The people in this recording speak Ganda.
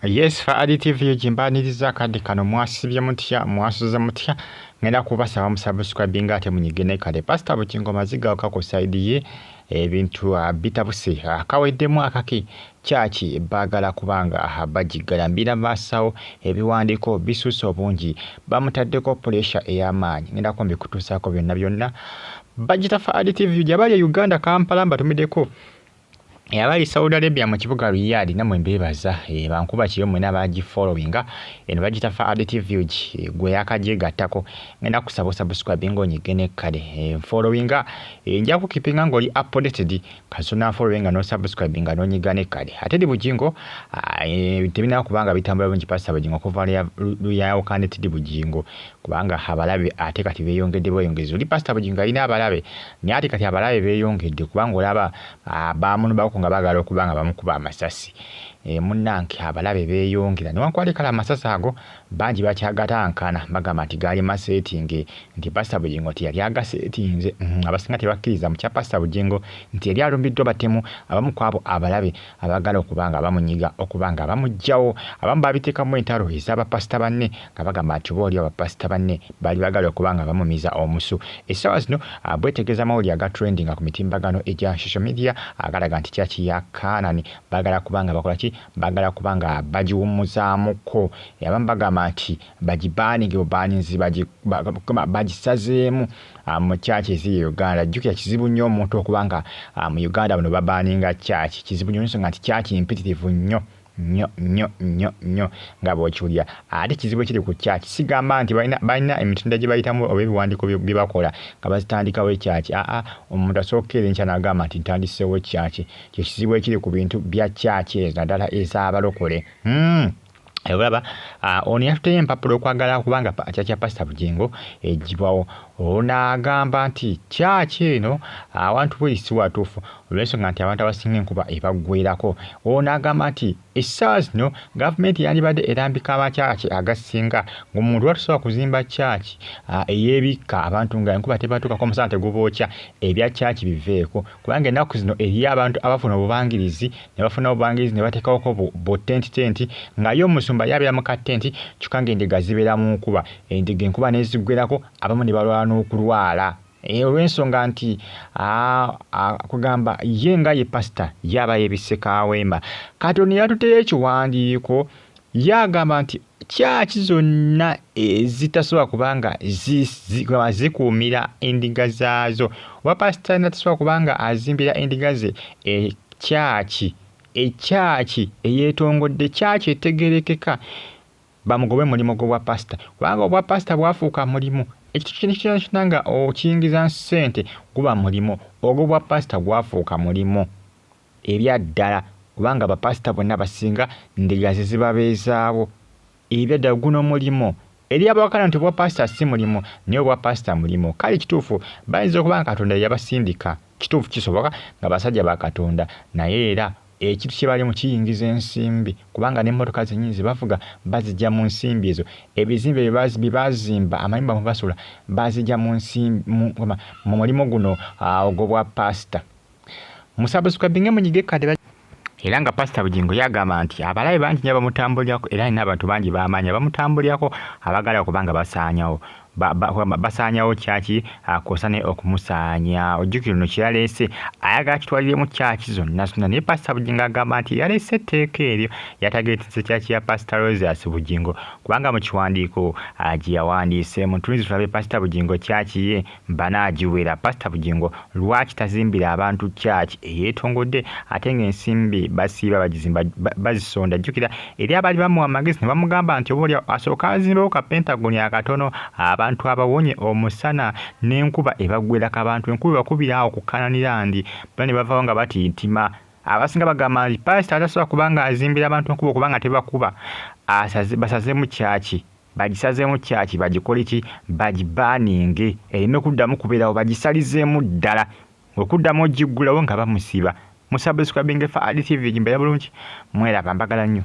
Yes, Faadi TV gimbaniriza akadde kano. Mwasibye mutya? Mwasuze mutya? Ngenda kubasaba musubscribinga ate munyige ne kale. Pastor Bugingo maziga ku side ye ebintu bitabuse, kaweddemu akaki. Kyaki baagala kubanga bagiggala mbira maasawo, ebiwandiiko bisuuse obungi, bamutaddeko pressure ey'amaanyi. Ngendako mbikutuusaako byonna byonna. Bagita Faadi TV. Gyabali e Uganda, Kampala, mbatumiddeko. Abali Saudi Arabia mu kibuga Riyadh, namwe mbeebaza. Bankuba kiyo mwena bagifollowinga. Eno bagita Faadi TV, gwe yakagyegattako ngenda kusaba osubscribe ng'onyige ne kale followinga, nja kukeepinga ng'oli updated kasona followinga nosubscribe nga n'onyiga ne kale. Ate Teddy Bugingo tebinaba kubanga bitambula bulungi. Pastor Bugingo okuva luyawukane Teddy Bugingo, kubanga abalabe ate kati beeyongedde bweyongezi. Oli Pastor Bugingo alina abalabe, naye ate kati abalabe beeyongedde, kubanga olaba bamunubako nga baagala okuba nga bamukuba amasasi. Munnange, abalabe beeyongera newankubadde kale amasasi ago bangi bakyagatankana, bagamba nti gaali masetting, nti Pastor Bugingo teyali agasetinze. Abasinga tebakkiriza mu kya Pastor Bugingo nti yali alumbiddwa batemu, abamu ku abo abalabe abaagala okuba nga bamunyiga, okuba nga bamuggyawo. Abamu babiteekamu entalo ez'abapasita banne, nga bagamba nti oba oli abapasita banne baali baagala okuba nga bamumiza omusu. Essaawa zino bwetegeeza amawulire aga trending ku mitimbagano egya social media agalaga nti church ya Kanani baagala kuba nga bakola ki? Baagala kuba nga bagiwummuzaamuko. Abamu bagamba nti bagibaninge bubaninzi, bagisazeemu mu church eziri e Uganda. Jjukira kizibu nnyo omuntu okuba nga mu Uganda buno babaninga church, kizibu nnyo ensonga nti church mpitirivu nnyo nnyo nnyo nnyo nnyo nga bw'okiwulira. Ate kizibu ekiri ku church, sigamba nti balina emitendera gye bayitamu oba ebiwandiiko bye bakola nga bazitandikawo ekyaki. Aa, omuntu asooka era enkya n'agamba nti ntandiseewo church. Kyekizibu ekiri ku bintu bya church ezo, naddala ez'abalokole. Olaba ono yatuteyo empapula okwagala kubanga church ya Pasita Bugingo egibwawo. Ono agamba nti church eno awantu bwe si watuufu, olw'ensonga nti abantu abasinga enkuba ebaggwerako. Ono agamba nti essaawa zino gavumenti yandibadde erambika amakyaki agasinga, ng'omuntu watusobola kuzimba church ey'ebikka abantu nga enkuba tebatuukako, omusana tegubookya. Ebya church biveeko, kubanga ennaku zino eriyo abantu abafuna obubangirizi ne bafuna obubangirizi ne bateekawoko bu tenti tenti, nga ye omusumba yabeera mu katenti, kyokka ng'endiga zibeera mu nkuba, endiga enkuba n'eziggwerako, abamu ne balwala n'okulwala, olw'ensonga nti kugamba ye nga ye pasita ye aba yeebisse kaweema. Kati ono yatuteyo ekiwandiiko, ye agamba nti church zonna ezitasobola kubanga zikuumira endiga zaazo, oba pasita natasobola kubanga azimbira endiga ze ekyaki, ekyaki eyeetongodde, church etegerekeka, bamugobe mulimu gw'obwa pasita, kubanga obwa pasita bwafuuka mulimu. Ekintu kino kyona kyona nga okiyingiza ssente guba mulimu. Ogwo bwa pasita gwafuuka mulimu ebyaddala, kubanga bapasita bonna basinga ndiga ze zibabeezaawo ebyaddala. Guno mulimu. Eri abawakana nti obwa pasita si mulimu, naye obwa pasita mulimu. Kale kituufu bayinza okuba nga Katonda yabasindika, kituufu kisoboka nga basajja ba Katonda, naye era ekintu kye balimu kiyingiza ensimbi, kubanga n'emmotoka zennyini ze bavuga bazijja mu nsimbi ezo, ebizimbe bye bazimba, amayumba mwe basula bazijja mu nsimbi mu mulimu guno ogw'obwa pasita. Musubscribinge, munyige kade. Era nga Pasita Bugingo yagamba nti abalabe bangi nnyo bamutambulirako, era alina abantu bangi b'amaanyi abamutambulirako abagala okuba nga basaanyawo church, kwosa ne okumusaanya. Ojjukira ono kyeyaleese ayagala kitwaliremu church zonna zonna, naye Pasita Bugingo agamba nti yaleese etteeka eryo yatargetinze church ya Pasita Rosius Bugingo, kubanga mu kiwandiiko gye yawandiise mutulizi tulabe Pasita Bugingo church ye banaagiwera. Pasita Bugingo lwaki tazimbira abantu church eyeetongodde, ate ng'ensimbi basiiba bagizimba bazisonda? Jjukira eri abaali bamuwa amagezi ne bamugamba nti oba oli asooka azimbewo ka Pentagon akatono, abantu abawonye omusana n'enkuba ebaggwerako. Abantu enkuba ebakubira awo ku Kananirandi bona ne bavaawo nga batintima. Abasinga bagamba nti pasita atasobola kubanga azimbira abantu enkuba okubanga tebakuba, basazeemu church, bagisazeemu church, bagikole ki, bagibaninge ereme kuddamu kubeerawo, bagisalizeemu ddala, okuddamu ogiggulawo nga bamusiba. Musubscribinge Faadi TV, gimbeera bulungi, mweraba, mbagala nnyo.